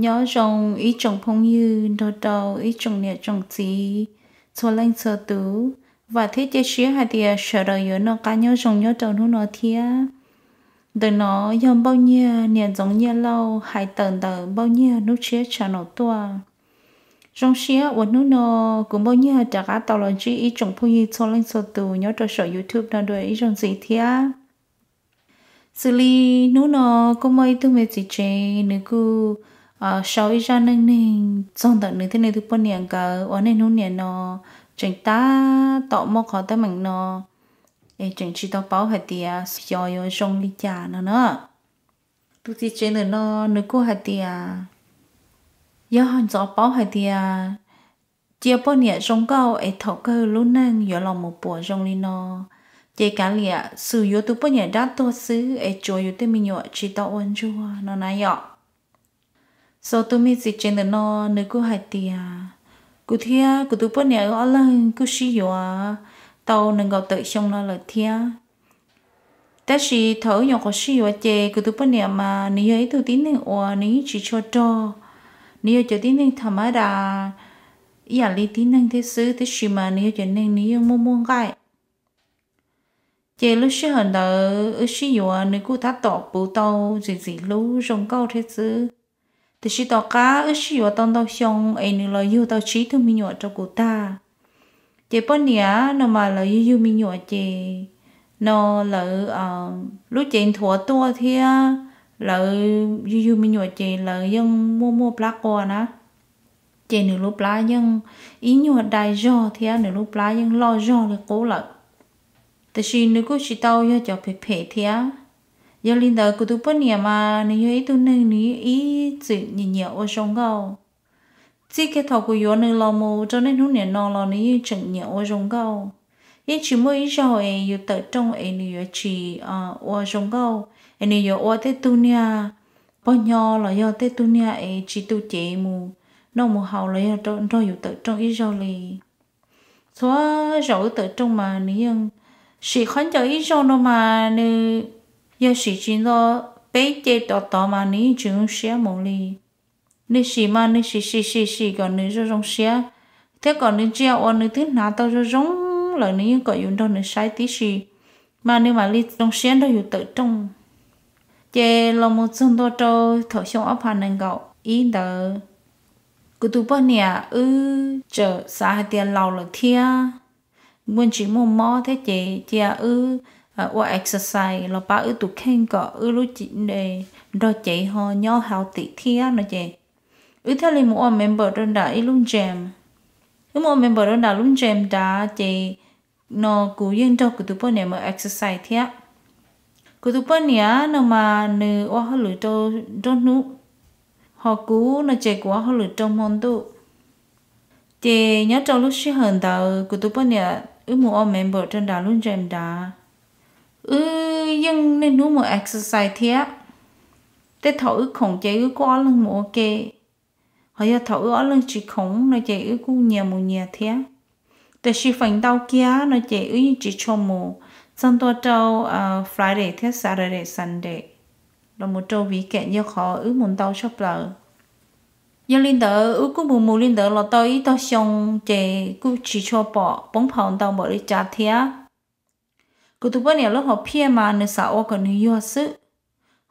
Nyob zoo ib tsoom phooj ywg nrog rau ib tsoom niam tsoom txiv txhua leej txhua tus. Vam thiab cia siab hais tias sawv daws yuav noj qab nyob zoo nyob rau hnub no thiab. Ntawm no yog Npauj Nyiag niam ntxoov Nyiaj Lauj hais tawm ntawm Npauj Nyiag hnub tshiab channel tuaj. Zoo siab uas hnub no kuv Npauj Nyiag rov qab tau los ntsib ib tsoom phooj ywg txhua leej txhua tus nyob rau saum YouTube no dua ib zaug ntxiv thiab. Xws li hnub no kuj muaj ib tug me txiv tsev, nws kuj sau ib zaj neej neeg txog ntawm nws thiab nws tus poj niam nkawd uas niaj hnub nim no tseem tab tom muaj qhov teeb meem no, es tseem tsis tau paub hais tias xyov yuav zoo li cas no na. Tus txiv tsev ntawm no nws kuj hais tias yog ntxov paub hais tias cia poj niam zoo nkauj es thaum kawg lub neej yuav los mus puas zoo li no, ces kav liam xum yuav tus poj niam dab tuag xwb es tsuav yus tej me nyuam tsis tau ua ntsuag no na yom. Xos tus me txiv tsev ntawm no nws kuj hais tias kuv thiab kuv tus poj niam wb ob leeg kuj sib yuav tau nees nkaum tawm xyoo no lawm thiab. Tab sis thaum wb nyuam qhuav sib yuav ces kuv tus poj niam mas nws yog ib tug tib neeg uas nws yeej tsis tshua rog, nws yog cov tib neeg tham mab das ib yam li tib neeg thiab xwb, tab sis mas nws yog cov neeg nws yeej muaj muaj nqaij. Ces lub sij hawm ntawd wb sib yuav nws kuj tab tom puv tau ntxim ntxim hlub zoo nkauj thiab xwb. Tiam sis tom qab wb sib yuav tau ntau xyoo es nws los yug tau tsib tug me nyuam rau kuv tag, ces poj niam no mas lawv yug yug me nyuam ces no lawv lub cev nthuav tuaj thiab lawv yug yug me nyuam ces lawv yeej muaj muaj plab qua na. Ces nws lub plab yeej ib nyuag dai zog thiab nws lub plab yeej loj zog li qub lawm. Tiam sis nws kuj tsis tau yog cov phem phem thiab. Yog li ntawd kuv tus poj niam mas nws yog ib tug neeg nws ib txwm nyiam nyiam ua zoo nkauj. Txij kiag thaum kuv yuav nws los mus rau niaj hnub nim no los nws yeej tseem nyiam ua zoo nkauj. Yeej tsis muaj ib zaug es yus tawm rooj es nws yuav tsis ua zoo nkauj, es nws yuav ua tej tug niag pog nyo los yog tej tug niag es tsis tu cev mus noj mus haus los yog nrog yus tawm rooj ib zaug li. Txhua zaus wb tawm rooj mas nws yeej sim khaub ncaws ib zaug no mas nws yog sim tsis nto peb ce rov tod mas nws yeej tsis zoo siab mus li. Nws sim mas nws sim sim sim sim kom nws zoo zoo siab, thiab kom nws ntsia uas nws twb hnav tau zoo zoo lawm nws yeej kom yus nrog nws saib tib si, mas nws mam li zoo siab nrog yus tawm rooj. Ces los mus txog ntua rau thaum xyoo ob phav nees nkaum ib ntawd, kuv tus poj niam wb txawm xav hais tias laus lawm thiab, muaj ntsis muaj mob thiab ces cia wb ua exercise los pab wb tus kheej kom wb lub cev nrog cev ho nyob healthy thiab no ces wb thiaj li mus ua member rau nram ib lub gym. Wb mus ua member rau nram lub gym nrad ces no kuv yeej nrog kuv tus poj niam mus exercise thiab. Kuv tus poj niam no mas nws ua hauj lwm rau nruab hnub, ho kuv no ces kuv ua hauj lwm rau hmo ntuj. Ces nyob rau lub sij hawm ntawd kuv tus poj niam wb mus ua member rau nram lub gym nrad, wb yeej niaj hnub mus exercise thiab. Tej thaum wb khoom ces wb kuj ob leeg mus ua ke, ho yog thaum wb ob leeg tsis khoom no ces wb kuj nyias mus nyias thiab. Tiam sis feem ntau kiag no ces wb yeej tsis tshua mus, txog ntua rau Friday thiab Saturday, Sunday los mus rau weekend yog qhov wb mus ntau tshaj plaws. Yog li ntawd wb kuj mus mus li ntawd los tau ib tog xyoo ces kuj tsis tshua pom poob phau ntau npaum li cas thiab. Kuv tus poj niam lub hom phiaj mas nws xav ua kom nws yuag xwb,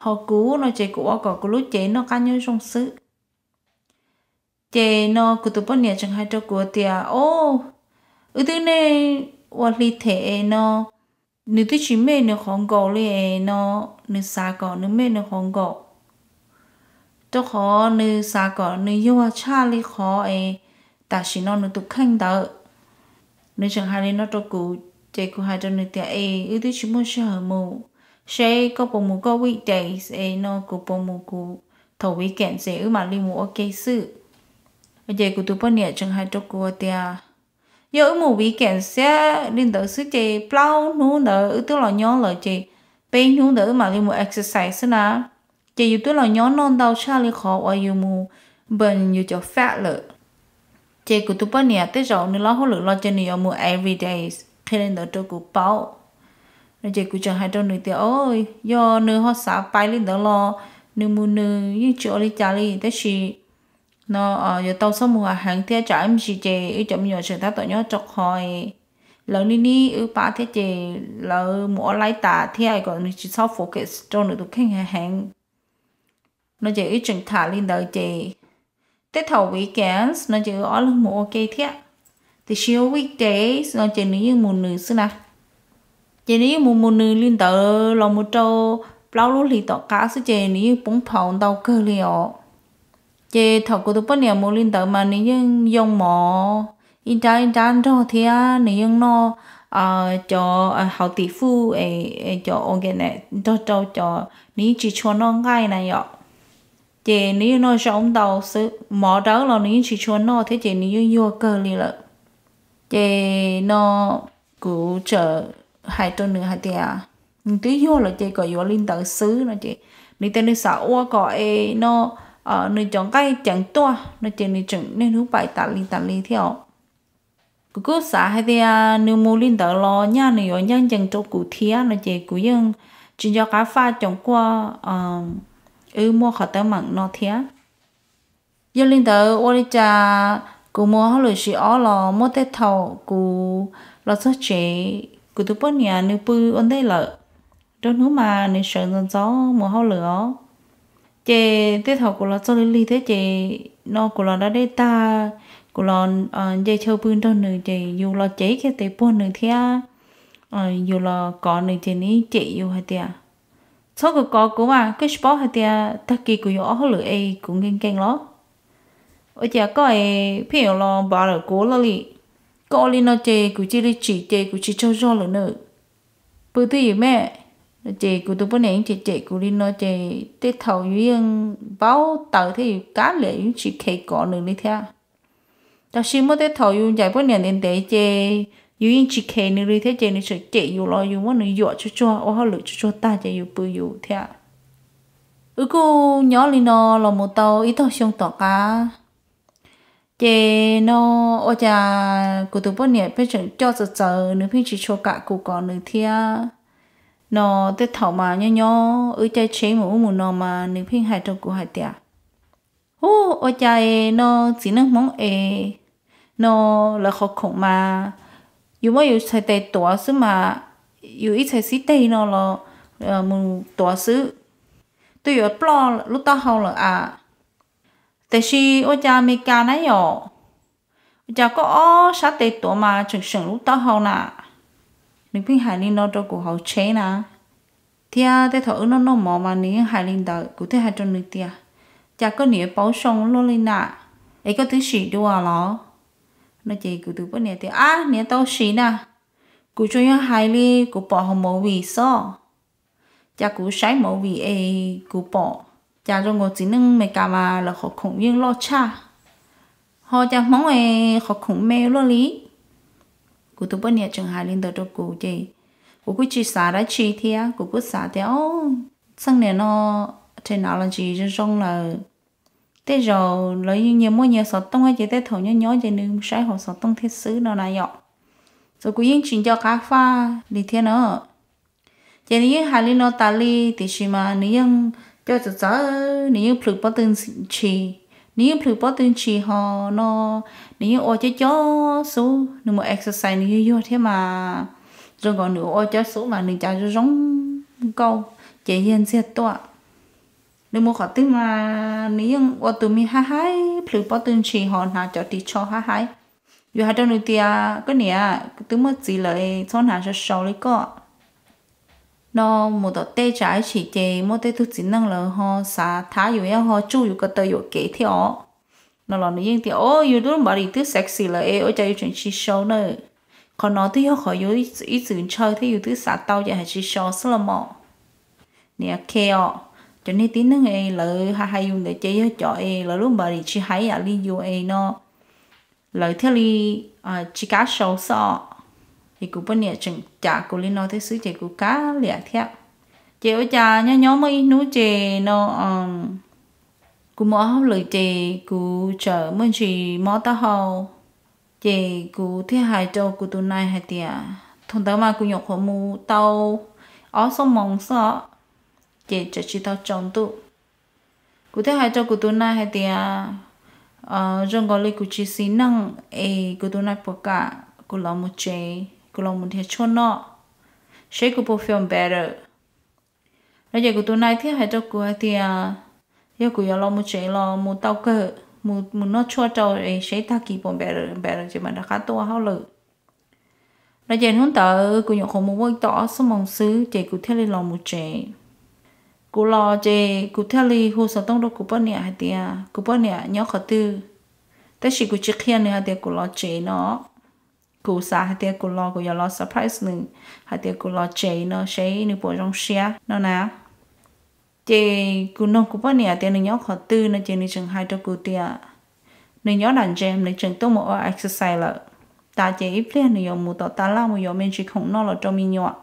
ho kuv no ces kuv ua kom kuv lub cev noj qab nyob zoo xwb. Ces no kuv tus poj niam tseem hais rau kuv tias, o, wb twb nej ua hli them es no, nws twb tsis mej nws qhov nkaus li es no, nws xav kom nws mej nws qhov nkaus, rau qhov nws xav kom nws yuag tshaj li qhov es tam sim no nws tus kheej ntawd. Nws tseem hais li no rau kuv, ces kuv hais rau nws tias, es wb twb tsis muaj sij hawm mus, seb koj puas mus koj weekdays es no kuv puas mus kuv thaum weekend ces wb mam li mus ua ke xwb. Ces kuv tus poj niam tseem hais rau kuv tias, yog wb mus weekend xiab li ntawd xwb ces plaub hnub ntawd wb twb los nyob lawm ces peb hnub ntawd wb mam li mus exercise xwb na. Ces yus twb los nyob noj ntau tshaj li qhov uas yus mus burn yus cov fat lawm. Ces kuv tus poj niam tej zaum nws lub hauj lwm los ces nws yuav mus everydays, qhia li ntawd rau kuv paub. No ces kuv tseem hais rau nws tias, o, yog nws ho xav pais li ntawd los nws mus nws yeej tsis ua li cas li, tab sis no yuav tau txhob mus heev thiab tsam ib ntsis ces wb cov me nyuam tseem tab tom nyob rau qhov lawv nib nib wb pab thiab ces lawv mus ua laib tas thiab kom nws tsis txhob focus rau nws tus kheej heev heev. No ces wb tseem tham li ntawd ces tej thaum weekends no ces wb ob leeg mus ua ke thiab, tiam sis weekdays no ces nws yeej mus nws xwb na. Ces nws yeej mus mus nws li ntawd los mus rau plaub lub hlis tom qab xwb ces nws yeej poob phau ntau kawg li os. Ces thaum kuv tus poj niam mus li ntawd mas nws yeej yoo mov ib nrab ib nrab nrog thiab nws yeej noj cov hauv tim fuj, cov organic nrog rau cov, nws yeej tsis tshua noj nqaij na yom. Ces nws yeej noj zaub ntau xwb, mov dawb los nws yeej tsis tshua noj thiab ces nws yeej yuag kawg li lawm. Ces no kuv txawm hais rau nws hais tias nws twb yuag lawm ces kom yuav li ntawd xwb no ces nws tias nws xav ua kom es no nws cov nqaij ceev tuaj no ces nws tseem niaj hnub pais tas li tas li thiab os. Kuv kuj xav hais tias nws mus li ntawd los nyaj nws yuav ncaj ncees rau kuv thiab no ces kuv yeej tsis nco qab faj coom kuaj wb muaj qhov teeb meem no thiab. Yog li ntawd ua li cas kuv mus hauj lwm sim ob los muaj tej thaum kuv los txog tsev kuv tus poj niam nws pw ua ntej lawm. Nruab hnub mas nws sawv ntxov ntxov mus hauj lwm os. Ces tej thaum kuv los txog lig lig thiab ces no kuv los da dej tag, kuv los nce chaw pw nrog nws ces yus los cev kiag tes puag nws thiab yus los kov nws ces nws yeej cem yus hais tias, txhob kov kov kuv mas, koj tsis paub hais tias tag kis kuv yuav ua hauj lwm es kuv nkees nkees los? Ua cas koj es pheej yuav los npav lawm kuv loj li? Koj ua li no ces kuv cia li tsim ces kuv tsis tsaug zog lawm nawb. Pw twj ywm me. Ces kuv tus poj niam yeej cem cem kuv li no ces tej thaum yus yeej npau taws thiab yus kab liam yus tsis kheev kov nws li thiab. Tab sis muaj tej thaum yus ncaim poj niam ntev ntev ces yus yeej tsis kheev nws li thiab ces nws tseem cem yus los yus muab nws yuam tsuag tsuag ua hauj lwm tsuag tsuag tag ces yus pw yus thiab. Wb kuj nyob li no los mus tau ib tog xyoo tom qab. Ces no ua cas kuv tus poj niam pheej tseem coj txawv txawv, nws pheej tsis tshua kam kuv kov nws thiab. No tej thaum mas nyob nyob wb caij tsheb mus ub mus no mas nws pheej hais rau kuv hais tias, hu, ua cas es no txiv neej Hmoob es no lawv qhov khoom mas yus muab yus txhais tes tuav xwb mas, yus ib txhais xib teg no los mus tuav xwb, twb yuav ploj lub taub hau lawm as. Tiam sis ua cas Amelikas na yom, ua cas koj ob sab tes tuav mas tseem seem lub taub hau na? Nws pheej hais li no rau kuv hauv tsheb na. Thiab tej thaum wb noj noj mov mas nws yeej hais li ntawd, kuv thiaj hais rau nws tias, cas koj niam paub zoo luaj li na, es koj twb sim dua los? No ces kuv tus poj niam tias, ab, niam tau sim na, kuv tsuas yog hais li kuv pom hauv movie xwb. Cas kuv saib movie es kuv pom, cas zoo nkaus txiv neej Amelikas mas lawv qhov khoom yeej loj tshaj, ho cas Hmoob es qhov khoom me luaj li. Kuv tus poj niam tseem hais li ntawd rau kuv ces kuv kuj tsis xav dab tsi thiab, kuv kuj xav tias, o, txheej niam no technology zoo zoo lawm, tej zaum lawv yeej nyias muaj nyias xov tooj ces tej thaum nyob nyob ces nws saib hauv xov tooj thiab xwb no na yom. Txawm kuv yeej tsis nco qab faj li thiab na. Ces nws yeej hais li no tas li, tiam sis mas nws yeej coj txawv txawv, nws yeej plhws pob tw ntshis, nws yeej plhws pob tw ntshis ho no, nws yeej ua cov cov xub, nws mus exercise nws yuag yuag thiab mas, zoo nkaus nws ua cov xub mas nws cas zoo zoo nkauj, ces yag ntxiag tuaj. Nws mus qhov twg mas nws yeej ua tus me haib haib, plhws pob tw ntshis ho hnav cov ris tsho haib haib. Yus hais rau nws tias, koj niam, twb muaj txiv lawm, txhob hnav sau sau li koj. No mus tom tej tsam ib chim ces muaj tej tug txiv neej lawv ho xav thab yus, yog ho tsuj yus ko taw yuam kev thiab os. No los nws yeej tias, o, yus lub body twb sexy lawm es ua cas yus tseem tsis sau na? Qhov no twb yog qhov yus ib txwm ntshaw thiab yus twb xav tau ces hais tsis sau xwb los mas. Niam khe os, cov niag tib neeg es lawv hais hais yus ntawd ces yog cov es lawv lub body tsis haib yam li yus es no lawv thiaj li tsis kam sau xwb os. Ces kuv poj niam tseem cav kuv li no thiab xwb ces kuv kav liam thiab. Ces ua cas nyob nyob muaj ib hnub ces no kuv mus ua hauj lwm ces kuv txawm muaj ntsis mob taub hau. Ces kuv thiaj hais rau kuv tus nai hais tias, thaum ntawd mas kuv nyuam qhuav mus tau ob xuab moos xwb os, ces tseem tsis tau tsaus ntuj. Kuv thiaj hais rau kuv tus nai hais tias, Zoo nkaus li kuv tsis xis neej es kuv tus nai puas kam kuv los mus tsev, kuv los mus nrhiav tshuaj noj, seb kuv puas feel better. No ces kuv tus nai thiaj hais rau kuv hais tias, yog kuv yuav los mus tsev los mus tau kawg, mus noj tshuaj rau es seb tag kis puas better, better ces mam rov qab tuaj ua hauj lwm. No ces hnub ntawd kuv nyuam qhuav mus ua tau ob xuab moos xwb ces kuv thiaj li los mus tsev. Kuv los ces kuv thiaj li hu xov tooj rau kuv poj niam hais tias, kuv poj niam, nyob qhov twg? Tab sis kuv tsis qhia nws hais tias kuv los tsev no. Kuv xav hais tias kuv los kuv yuav los surprise nws hais tias kuv los tsev no seb nws puas zoo siab no na. Ces kuv nug kuv poj niam tias nws nyob qhov twg no ces nws tseem hais rau kuv tias nws nyob nram gym, nws tseem tuaj mus ua exercise lawm. Tas ces ib pliag nws yuav mus tom taj laj mus yuav me ntsis khoom noj los rau me nyuam.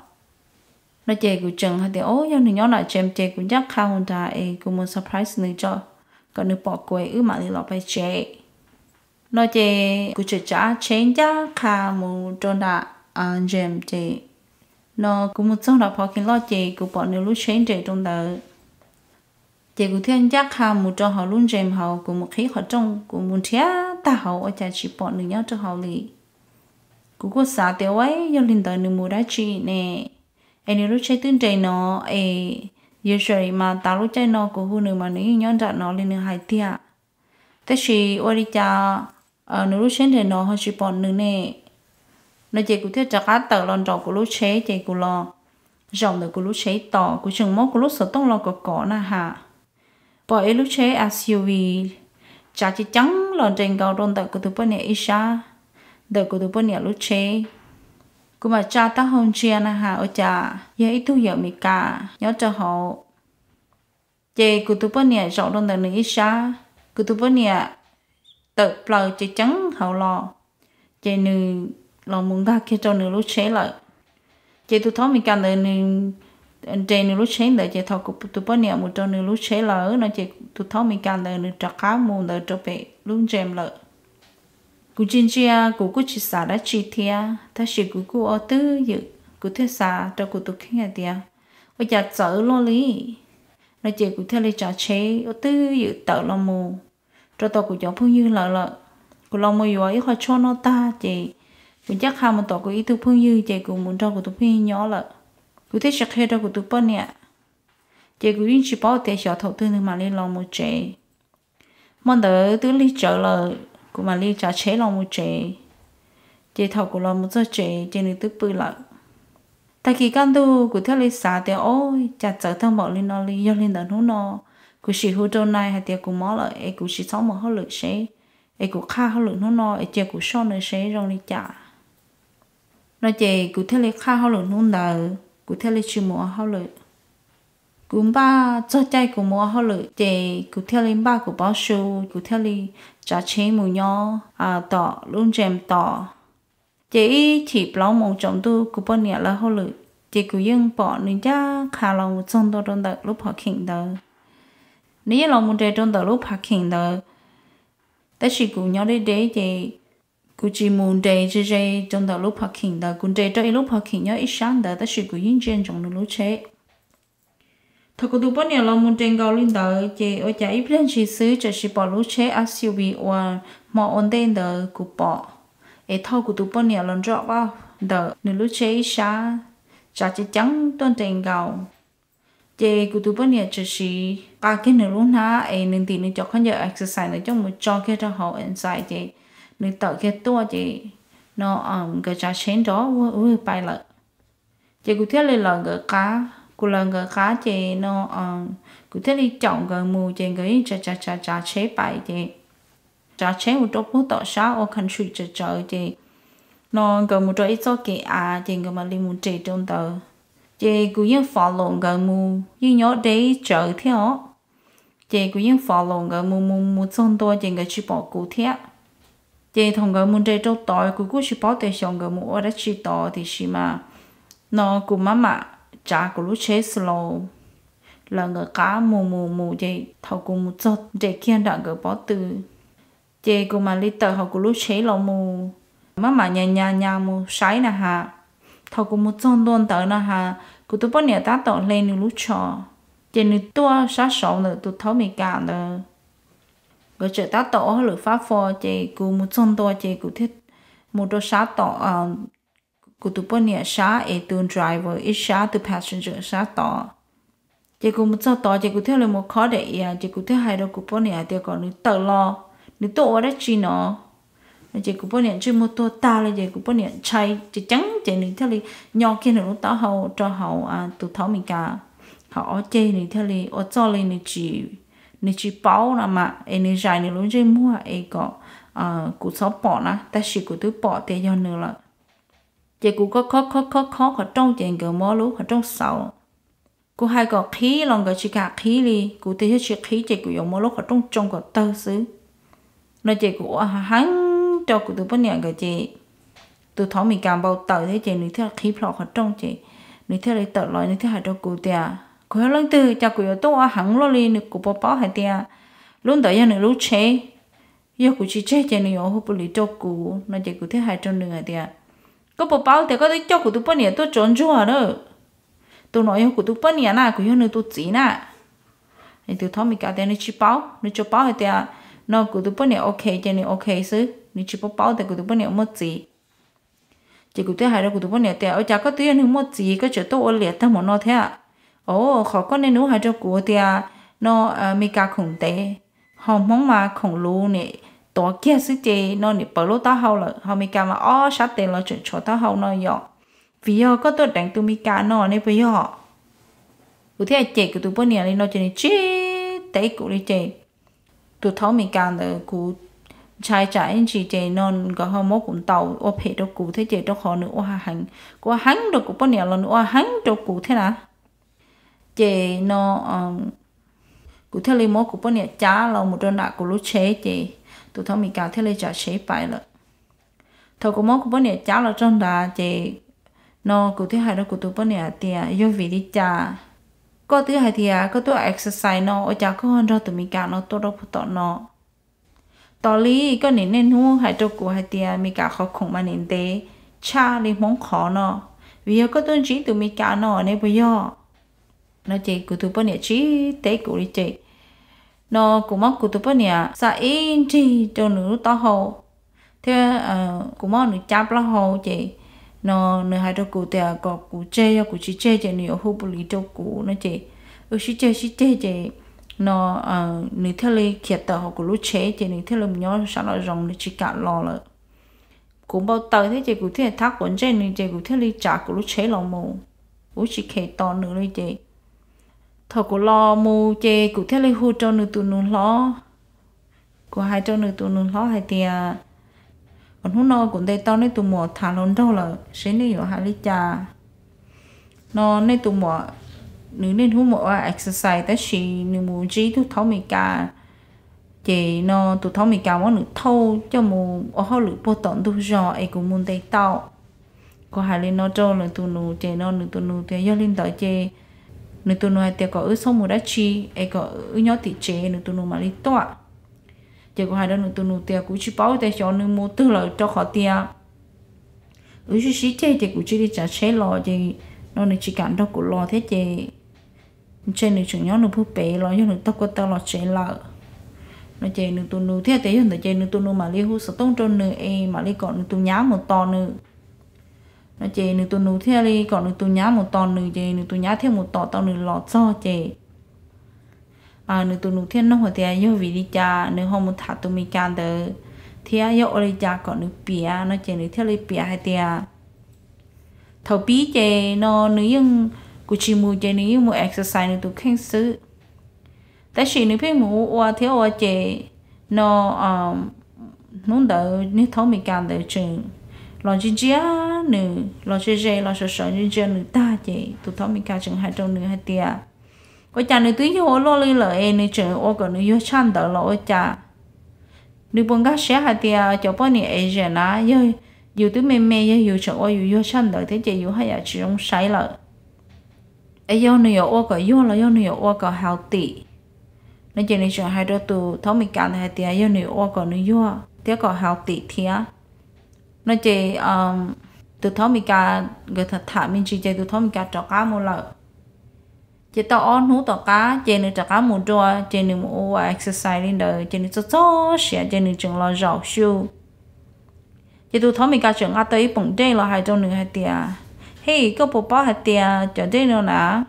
No ces kuv tseem hais tias, o, yog nws nyob nram gym ces kuv ncaj qha mus nrad es kuv mus surprise nws tso, kom nws pom kuv es wb mam li los pem tsev. No ces kuv tseem tsav tsheb ncaj qha mus rau nram gym ces, no kuv mus txog nram parking lot ces kuv pom nws lub tsheb nres rau ntawd. Ces kuv thiaj ncaj qha mus rau hauv lub gym hauv, kuv mus qhib qhov rooj, kuv mus nrhiav tag hauv ua cas tsis pom nws nyob rau hauv li. Kuv kuj xav tias, ua, yog li ntawd nws mus dab tsi ne, es nws lub tsheb twb nres no es, usually mas tas lub caij no kuv hu nws mas nws yeej nyob nram no li nws hais tiag. Tab sis ua li cas nws lub tsheb nres no ho tsis pom nws ne? No ces kuv thiaj rov qab tawm los nraum kuv lub tsheb ces kuv los zaum ntawm kuv lub tsheb tos, kuv tseem muab kuv lub xov tooj los kom kov na has, pom ib lub tsheb SUV tsav ceev ceev los nres nkaus rau ntawm kuv tus poj niam ib sab, ntawm kuv tus poj niam lub tsheb. Kuv mam tsa taub hau ntsia na has ua cas yog ib tug yawm Meskas nyob rau hauv. Ces kuv tus poj niam zaum rau ntawm nws ib sab, kuv tus poj niam tawm plaws ceev ceev hauv los, ces nws los mus nkag kiag rau nws lub tsheb lawm. Ces tus thaub Meskas ntawd nws nres nws lub tsheb ntawd ces thaum kuv tus poj niam mus rau nws lub tsheb lawm no ces tus thaub Meskas ntawd nws rov qab mus ntawd rau pem lub gym lawm. Kuv ntsia ntsia kuv kuj tsis xav dab tsi thiab, tab sis kuv kuj ua twj ywm, kuv thiaj xav rau kuv tus kheej hais tias, ua cas txawv luaj li. No ces kuv thiaj li tsav tsheb ua twj ywm tawm los mus rau tom kuv cov phooj ywg lawv lawm. Kuv los mus yuav ib qho tshuaj noj tag ces kuv ncaj qha mus tom kuv ib tug phooj ywg ces kuv mus nrog kuv tus phooj ywg nyob lawm. Kuv thiaj tsis qhia rau kuv tus poj niam. Ces kuv yeej tsis paub tias xyov thaum twg nws mam li los mus tsev. Hmo ntawd twb lig tsawv lawm kuv mam li tsav tsheb los mus tsev. Ces thaum kuv los mus txog tsev ces nws twb pw lawm. Tag kis kaj ntug kuv thiaj li xav tias, o, cas txawv tag npaum li no li, yog li ntawd hnub no kuv sim hu rau nai hais tias kuv mob lawm es kuv tsis txhob mus hauj lwm seb, es kuv qhaj hauj lwm hnub no es cia kuv soj nws seb zoo li cas. No ces kuv thiaj li qhaj hauj lwm hnub ntawd, kuv thiaj li tsis mus ua hauj lwm. Kuv npaj txog caij kuv mus ua hauj lwm ces kuv thiaj li npaj kuv pob su, kuv thiaj li tsav tsheb mus nyob tom lub gym tos. Ces ib chim plaub moos tsaus ntuj kuv poj niam lawv hauj lwm, ces kuv yeej pom nws ncaj qha los mus txog ntua rau ntawm lub parking ntawd. Nws yeej los mus nres rau ntawm lub parking ntawd, tab sis kuv nyob deb deb ces kuv tsis mus nres ze ze rau ntawm lub parking ntawd, kuv nres rau ib lub parking nyob ib sab ntawd tab sis kuv yeej ntsia ntsoov nws lub tsheb. Thaum kuv tus poj niam los mus nres nkaus li ntawd ces ua cas ib pliag ntshis xwb txawm sis pom lub tsheb SUV uas hmo ua ntej ntawd kuv pom, es thauj kuv tus poj niam los nroj vaj ntawm nws lub tsheb ib sab, tsav ceev ceev tuaj nres nkaus. Ces kuv tus poj niam txawm sis qa kiag nws lub hnab es nws ntim nws cov khaub ncaws exercise ntawd coj mus tso kiag rau hauv inside ces nws tawm kiag tuaj ces no nkawd tsav tsheb nrov vwg pais lawm. Ces kuv thiaj li lawv nkawd qab, kuv lawv nkawd qab ces no kuv thiaj li caum nkawd mus ces nkawd yeej tsav tsav tsav tsav tsheb pais ces tsav tsheb mus rau puag tom sab ua country tsawv tsawv ces no nkawd mus rau ib txoj kev av ces nkawd mam li mus nres rau ntawd. Ces kuv yeej follow nkawd mus, yeej nyob deb tsawv thiab os. Ces kuv yeej follow nkawd mus mus mus txog ntua ces nkawd tsis pom kuv thiab. Ces thaum nkawd mus nres rau tod kuv kuj tsis paub tias xyov nkawd mus ua dab tsi tod tiam sis mas no kuv maj mam tsav kuv lub tsheb slow, lawv nkawd qab mus mus mus ces thaum kuv mus txog nres kiag nram nkawd pob tw ces kuv mam li tawm hauv kuv lub tsheb los mus, maj mam nyas nyas nyas mus saib na has. Thaum kuv mus txog ntua ntawd na has, kuv tus poj niam tab tom hle nws lub tsho, ces nws tuaj sab saud ntawm tus thaub Meskas ntawd. nkawd tseem tab tom ua hauj lwm fab fo, ces kuv mus txog ntua ces kuv thiaj mus rau sab tom kuv tus poj niam sab es tus driver ib sab, tus passenger sab tod. Ces kuv mus txog tod ces kuv thiaj li mus khob daim iav, ces kuv thiaj hais rau kuv poj niam hais tias kom nws tawm los, nws tuaj ua dab tsi no. Ces kuv poj niam ntsej muag tuag tag li, ces kuv poj niam ntshai ceev ceev, ces nws thiaj li nyo kiag nws lub taub hau rau hauv tus thaub Mes Kas hauv ob ceg, nws thiaj li ua txuj li nws tsis paub no mas, es nws zais nws lub ntsej muag es kom kuv txhob pom na, tab sis kuv twb pom tias yog nws lawm. Ces kuv khob khob khob khob khob qhov rooj, ces nkawd muab lub qhov rooj xauv. Kuv hais kom qhib los nkawd tsis kam qhib li, kuv tias yog tsis qhib ces kuv yuav muab lub qhov rooj tsoo kom tawg xwb no. Ces kuv ua heev rau kuv tus poj niam nkawd, ces tus thaub Mes Kas npau taws thiab, ces nws thiaj qhib plho qhov rooj, ces nws thiaj li tawm los, nws thiaj hais rau kuv tias, kuv yog leej twg cas kuv yuav tuaj ua heev luaj li, nws, kuv puas paub hais tias lub ntawd yog nws lub tsheb, yog kuv tsis tseg ces nws yuav hu pus lis rau kuv no. Ces kuv thiaj hais rau nws hais tias, koj puas paub tias koj twb coj kuv tus poj niam tuaj tsuav ntsuag na, tus no yog kuv tus poj niam na, kuv yog nws tus txiv na. Tus thaub Mes Kas tias nws tsis paub, nws tsuas paub hais tias no kuv tus poj niam ok ces nws ok xwb, nws tsis paub paub tias kuv tus poj niam muaj txiv. Ces kuv thiaj hais rau kuv tus poj niam tias, ua cas koj twb yog nws muaj txiv koj tseem tuaj ua liam tag mus no thiab? O, qhov koj niaj hnub hais rau kuv tias no Mes Kas khoom ntev, ho Hmoob mas khoom luv, nim tuav kiag xwb ces no nim pawv lub taub hau lawm, ho Mes Kas mas ob sab tes los tseem tshuav taub hau no yom, vim yog koj tuaj deev tus Mes Kas no ne puas yog? Kuv thiaj cem kuv tus poj niam li no ces nws tsis teb kuv li. Ces tus thaub Mes Kas ntawd kuv ntshai tsam ib ntsis ces no nkawd ho muab kuv ntaus ua phem rau kuv thiab, ces rau qhov nws ua heev, kuv ua heev rau kuv poj niam los nws ua heev rau kuv thiab na. Ces no kuv thiaj li muab kuv poj niam cab los mus rau nram kuv lub tsheb, ces tus thaub Mes Kas thiaj li tsav tsheb pais lawm. Thaum kuv muab kuv poj niam cab los txog nrad ces no kuv thiaj hais rau kuv tus poj niam hais tias, yog vim li cas koj twb hais tias koj tuaj exercise no, ua cas koj ho nrog tus Mes Kas no tuaj rau puag tom no? Tos li koj nim niaj hnub hais rau kuv hais tias Mes Kas qhov khoom mas nim ntev tshaj li Hmoob qhov no, vim yog koj tuaj ntsib tus Mes Kas no ne puas yog? No ces kuv tus poj niam tsis teb kuv li. Ces no kuv muab kuv tus poj niam xa ib nrig rau nws lub taub hau thiab kuv muab nws cab plaub hau, ces no nws hais rau kuv tias kom kuv tseg, yog kuv tsis tseg ces nws yuav hu pus lis rau kuv no. Ces wb sib ceg sib ceg ces no nws thiaj li khiav tawm hauv kuv lub tsheb, ces nws thiaj li mus nyob sab nraum zoov, nws tsis kam los lawm. Kuv npau taws thiab ces kuv thiaj thab quav ntsej nws, ces kuv thiaj li tsav kuv lub tsheb los mus, kuv tsis kheev tos nws li. Ces thaum kuv los mus ces kuv thiaj li hu rau nws tus nus hlob, kuv hais rau nws tus nus hlob hais tias, hnub no kuv ntes tau nej tus muam tham hluas nraug lawm, seb nej yuav hais li cas. No nej tus muam, nws niaj hnub mus ua exercise tab sis nws mus ntsib tus thaub Mes Kas, ces no tus thaub Mes Kas muab nws thauj coj mus ua hauj lwm puag tom ntug zos es kuv mus ntes tau. Kuv hais li no rau nws tus nus ces no nws tus nus tias yog li ntawd ces nws tus nus hais tias kom wb txhob mus dab tsi es kom wb nyob tim tsev, nws tus nus mam li tuaj. Ces kuv hais rau nws tus nus tias kuv tsis paub tias xyov nws mus twg lawm, rau qhov tias wb sib sib ceg ces kuv cia li tsav tsheb los, ces no nws tsis kam nrog kuv los thiab, ces ntshe nws tseem nyob nws puag pem los yog nws taug ko taw los tsev lawm. No ces nws tus nus thiaj tias yog ntawd ces nws tus nus mam li hu xov tooj rau nws es mam li kom nws tus nyab mus tos nws. No ces nws tus nus thiaj li kom nws tus nyab mus tos nws, ces nws tus nyab thiaj mus tos tau nws los txog ces nws tus nus thiaj nug hais tias yog vim li cas nws ho mus tham tus Mes Kas ntawd thiab yog ua li cas kom nws piav no, ces nws thiaj li piav hais tias thaum pib ces no nws yeej, kuv tsis mus ces nws yeej mus exercise nws tus kheej xwb. Tab sis nws pheej mus ua thiab ua ces no hnub ntawd niag thaub Mes Kas ntawd tseem los ntsia ntsia nws, los ze ze los sawv sawv ntsia ntsia nws tag ces tus thaub Mes Kas tseem hais rau nws hais tias ua cas nws twb yog ua luaj li lawm es nws tseem ua kom nws yuag tshaj ntawd los ua cas. Nws puas nkag siab hais tias cov poj niam Asian na, yog yus twb me me, yog yus tseem ua yus yuag tshaj ntawd thiab ces yus haj yam tsis zoo saib lawm. Es yog nws yuav ua kom yuag los yog nws yuav ua kom healthy? No ces nws tseem hais rau tus thaub Mes Kas ntawd hais tias yog nws yuav ua kom nws yuag thiab kom healthy thiab. No ces tus thaub Mes Kas nkawd tham tham me ntsis ces tus thaub Mes Kas rov qab mus lawm. Ces tau ob hnub tom qab ces nws rov qab mus dua, ces nws mus ua exercise li ntawd ces nws txog txog siav ces nws tseem los zaum xyu. Ces tus thab Meskas tseem nqa tau ib poom dej los hais rau nws hais tias, Hej, koj puas paub hais tias cov dej no na,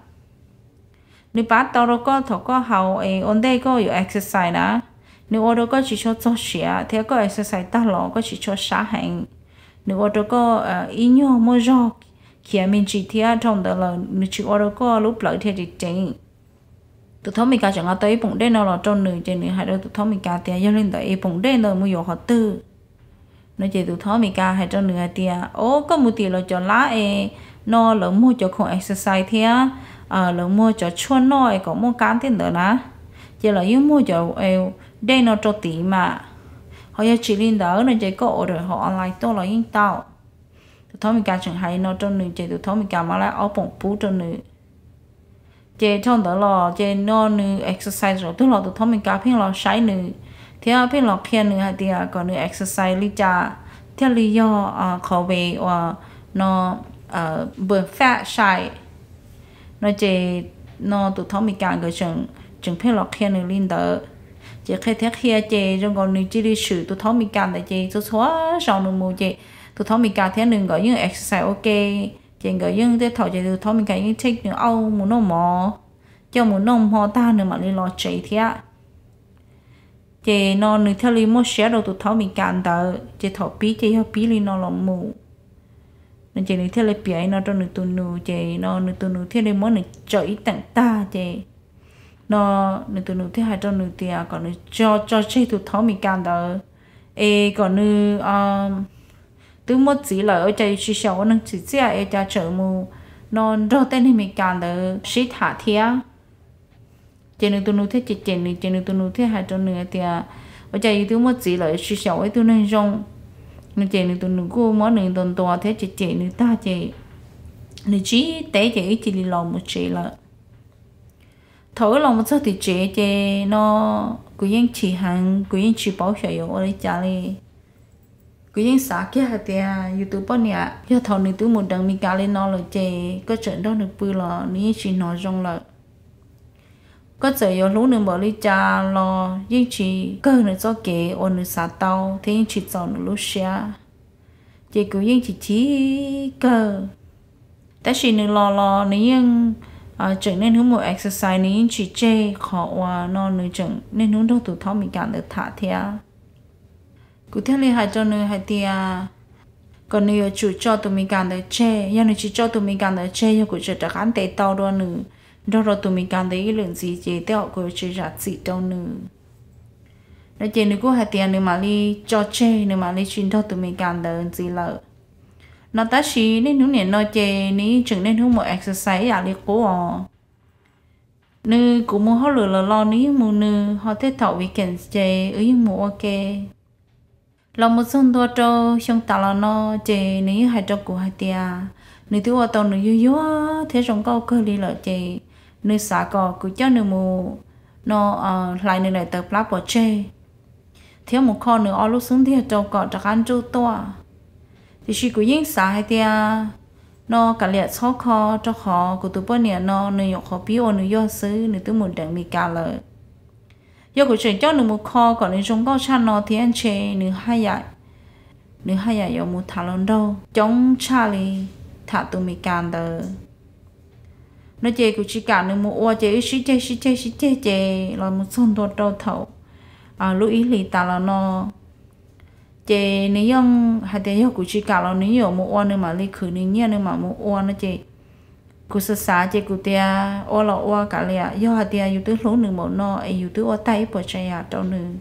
nws pab tau rau koj thaum koj haus es ua ntej koj yuav exercise na, nws ua rau koj tsis tshua txog siav thiab koj exercise tag los koj tsis tshua sab heev. Nws ua rau koj ib nyuag muaj zog khiav me ntsis thiab dhau ntawd lawm nws tsis ua rau koj lub plawv dhia ceev ceev. Tus thab Meskas tseem nqa tau ib poom dej no los rau nws ces nws hais rau tus thab Meskas tias, Yog li ntawd es poom dej ntawd mus yuav qhov twg? No ces tus thab Meskas hais rau nws hais tias, O, koj mus tim lawv cov lab es no lawv muag cov khoom exercise thiab lawv muag cov tshuaj noj es kom muaj kab tej ntawd na, ces lawv yeej muag cov dej no rau tid mas. Ho yog tsis li ntawd no ces koj order hauv online tuaj los yeej tau. Tus thab Meskas tseem hais no rau nws ces tus thab Meskas mam li ob poom pub rau nws. Ces dhau ntawd los ces no nws exercise zaum twg los tus thab Meskas pheej los saib nws thiab pheej los qhia nws hais tias kom nws exercise li cas thiaj li yog qhov vem uas no burn fat sai. No ces no tus thab Meskas nkawd tseem pheej los qhia nws li ntawd. Ces qhia thiab qhia ces zoo nkaus nws cia li swm tus thab Meskas ntawd ces txhua txhua zaus nws mus ces tus thab Meskas thiab nws nkawd yeej exercise ua ke. Ces nkawd yeej tej thaum ces tus thab Meskas yeej take nws auj mus noj mov, coj mus noj hmo tag nws mam li los tsev thiab. Ces no nws thiaj li muaj siab rau tus thab Meskas ntawd ces thaum pib ces yog pib li no los mus. No ces nws thiaj li piav li no rau nws tus nus ces no nws tus nus thiaj li muab nws tsaws ib teem tag ces no nws tus nus thiaj hais rau nws tias kom nws tso tso tseg tus thab Meskas ntawd es kom nws twb muaj txiv lawm ua cas yus tsis xyaum ua neeg tsim txiaj es cas tseem mus no nrog tej neeg Meskas ntawd sib tham thiab. Ces nws tus nus thiaj cem cem nws ces nws tus nus thiaj hais rau nws tias, Ua cas yus twb muaj txiv lawm tsis xyaum ua ib tug neeg zoo? No ces nws tus nus kuj muab nws ntuas ntuas thiab cem cem nws tag ces nws tsis teb ces wb cia li los mus tsev lawm. Thaum wb los mus txog tim tsev ces no kuv yeej chim heev, kuv yeej tsis paub xyov yuav ua li cas li. Kuv yeej xav kiag hais tias yus tus poj niam yog thaum nws twb mus deev Meskas li no lawm ces koj tseem nrog nws pw los nws yeej tsis hnov zoo lawm. Koj txawm yuav hlub nws npaum li cas los yeej tsis kawg nws txoj kev uas nws xav tau thiab yeej tsis txaus nws lub siab. Ces kuv yeej chim chim kawg. Tab sis nws los los nws yeej tseem niaj hnub mus exercise, nws yeej tsis tseg qhov uas no nws tseem niaj hnub nrog tus thab Meskas ntawd tham thiab. Kuv thiaj li hais rau nws hais tias kom nws yuav tsum tso tus Meskas ntawd tseg, yog nws tsis tso tus Meskas ntawd tseg yog kuv tseem rov qab ntes tau dua nws nrog rau tus Meskas ntawd ib lwm ntxiv ces tej zaum kuv yuav tsis zam txim rau nws. No ces nws kuj hais tias nws mam li tso tseg, nws mam li tsis nrog tus Meskas ntawd ntxiv lawm. No tab sis niaj hnub nim no ces nws yeej tseem niaj hnub mus exercise ib yam li qub os. Nws kuv mus hauj lwm lawm los nws yeej mus nws, ho tej thaum weekend ces wb yeej mus ua ke. Los mus txog ntua rau xyoo tas los no ces nws yeej hais rau kuv hais tias nws twb ua tau nws yuag yuag thiab zoo nkauj kawg li lawm ces nws xav kom kuv coj nws mus no hlais nws daim tawv plab pov tseg thiab mus kho nws ob lub xub ntiag rau kom rov qab nruj tuaj. Tiam sis kuv yeej xav hais tias no kav liam txhob kho, rau qhov kuv tus poj niam no nws nyuam qhuav pib ua nws yuag xwb, nws twb mus deev Meskas lawm. Yog kuv tseem coj nws mus kho kom nws zoo nkauj tshaj no thiab ntshe nws haj yam yuav mus tham hluas nraug coob tshaj li tham tus Meskas ntawd. No ces kuv tsis kam nws mus ua ces wb sib ceg sib ceg sib ceg ces los mus txog ntua rau thaum lub ib hlis tas los no ces nws yeej hais tias yog kuv tsis kam los nws yeej yuav mus ua, nws mam li khwv nws nyiaj nws mam mus ua no ces kuv xav xav ces kuv tias ua los ua kav liam, yog hais tias yus twb hlub nws npaum no es yus twb ua tag ib puas tsav yam rau nws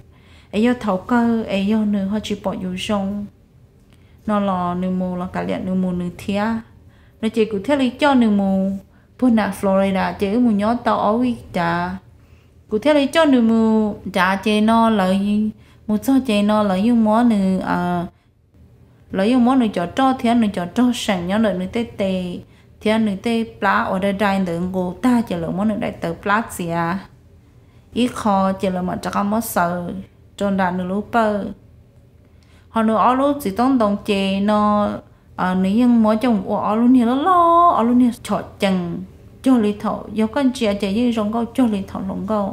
es yog thaum kawg es yog nws ho tsis pom yus zoo no los nws mus los kav liam nws mus nws thiab. No ces kuv thiaj li coj nws mus puag nram Florida ces wb mus nyob tau ob vij cav. Kuv thiaj li coj nws mus nrad ces no lawv mus txog ces no lawv yeej muab nws lawv yeej muab nws cov roj thiab nws cov rog seem nyob ntawm nws tej tes thiab nws tej plab uas dai dai ntawd nqus tag ces lawv muab nws daim tawv plab txiav ib qho ces lawv mam rov qab muab xaws rau nram nws lub pawj. Ho nws ob lub txiv toob ntoo ces no nws yeej muab coj mus ua ob lub niag loj loj, ob lub niag chom cees. cog li thaum yog koj ntsia ces yeej zoo nkauj cog li thaum hluas nkauj.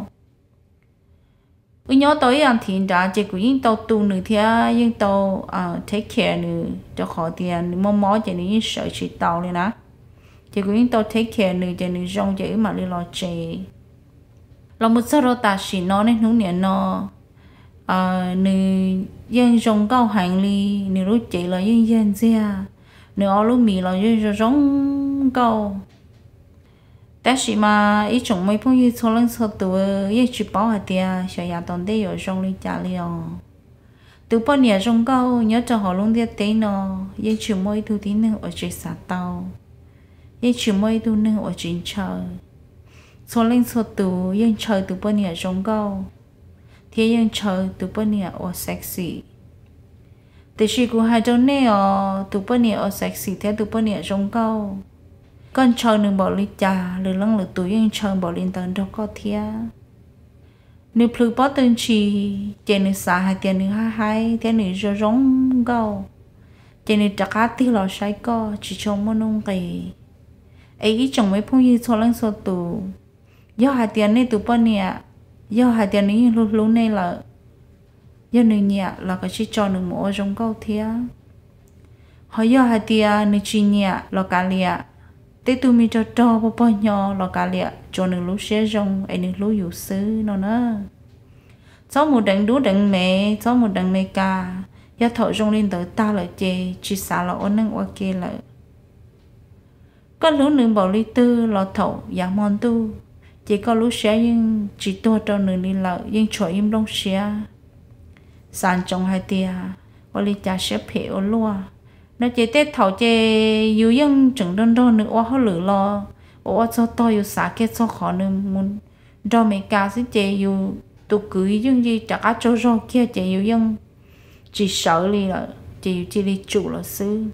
Wb nyob tau ib yam thiv nrad ces kuv yeej tau tu nws thiab yeej tau take care nws, rau qhov tias nws mob mob ces nws yeej sawv tsis tau li na. Ces kuv yeej tau take care nws ces nws zoo ces wb mam li los tsev. Los mus txog rau tam sim no niaj hnub niam no, nws yeej zoo nkauj heev li. Nws lub cev los yeej yag ntxiag, nws ob lub mis los yeej zoo zoo nkauj. Tab sis mas ib tsoom me phooj ywg txhua leej txhua tus, yeej tsis paub hais tias xyov yav tom ntej yuav zoo li cas li os. Tus poj niam zoo nkauj nyob rau hauv lub ntiaj teb no yeej tsis muaj ib tug tib neeg uas tsis xav tau, yeej tsis muaj ib tug neeg uas tsis ntshaw. Txhua leej txhua tus yeej ntshaw tus poj niam zoo nkauj thiab yeej ntshaw tus poj niam uas sexy. Tiam sis kuv hais rau nej os, tus poj niam uas sexy thiab tus poj niam zoo nkauj, koj ntshaw nws npaum li cas, lwm leej lwm tus yeej ntshaw npaum li ntawd nrog koj thiab. Nws plhws pob tw ntshis ces nws xav hais tias nws haib haib thiab nws zoo zoo nkauj, ces nws rov qab tig los saib koj tsis tshua muaj nuj nqis. Es ib tsoom me phooj ywg txhua leej txhua tus, yog hais tias nej tus poj niam, yog hais tias nws yeej hlub hlub nej lawm, yog nws nyiam los kav tsij tso nws mus ua zoo nkauj thiab. Ho yog hais tias nws tsis nyiam los kav liam, tej tug me rog rog pog pog hnyo los kav liam, tsuav nws lub siab zoo es nws hlub yus xwb no na. Txhob mus deev dub deev me, txhob mus deev Meskas. Yog thaum zoo li ntawd tag lawm ces tsis xav los ua neej ua ke lawm. Koj hlub nws npaum li twg los thaum yav hmo ntuj ces koj lub siab yeej tsis tuag rau nws li lawm, yeej tshuav ib nplooj siab xav ntsoov hais tias ua li cas siab phem ua luaj no. Ces tej thaum ces yus yeej tseem nrog nrog nws ua hauj lwm los ua ua txog tog yus xav kiag txog qhov nws mus nrog Meskas xwb ces yus tus kwv yeej rov qab tsaug zog kiag ces yus yeej tsis sawv li lawm ces yus cia li tsum lawm xwb.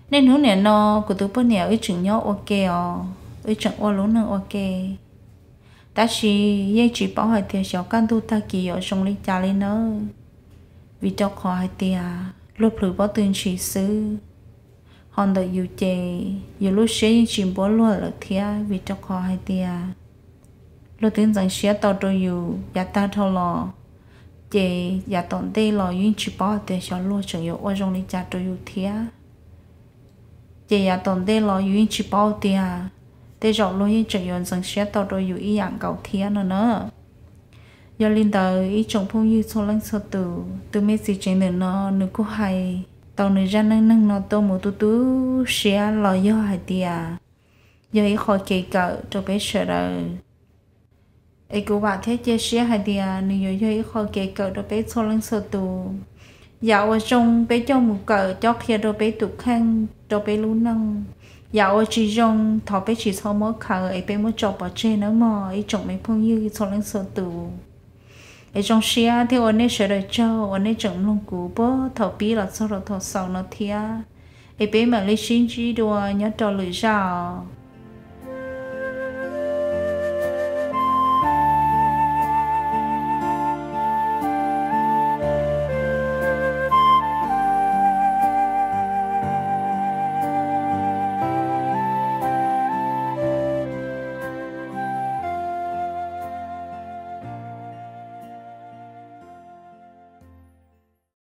Niaj hnub niam no kuv tus poj niam wb tseem nyob ua ke os, wb tseem ua lub neej ua ke. Tab sis yeej tsis paub hais tias xyov kaj ntug tag kis yuav zoo li cas li nawb. Vim rau qhov hais tias luag plhws pob tw ntshis xwb, ho ntawm yus ces yus lub siab yeej tsis npuab luag lawm thiab, vim rau qhov hais tias luag twb ntxeev siab tau rau yus yav tag dhau los, ces yav tom ntej los yus yeej tsis paub hais tias xyov luag tseem yuav ua zoo li cas rau yus thiab. Ces yav tom ntej los yus yeej tsis paub tias tej zaum luag yeej tseem yuav ntxeev siab tau rau yus ib yam nkaus thiab no na. Yog li ntawd ib tsoom phooj ywg txhua leej txhua tus, tus me txiv tsev ntawm no nws kuj hais tau nws zaj neej neeg no tuaj mus tu tu siab los yog hais tias yog ib qho kev kawm rau peb sawv daws. Es kuv vam thiab cia siab hais tias nws yuav yog ib qho kev kawm rau peb txhua leej txhua tus. Yam uas zoo peb coj mus kawm cob qhia rau peb tus kheej rau peb lub neej. Yam uas tsis zoo thov peb tsis txhob muab khaws es peb muab tso pov tseg nawb mog ib tsoom me phooj ywg txhua leej txhua tus. Es zoo siab thiab ua nej sawv daws tsaug uas nej tseem mloog kuv puag thaum pib los txog rau thaum xaus no thiab. Es peb mam li sib ntsib dua nyob rau lwm zaj os.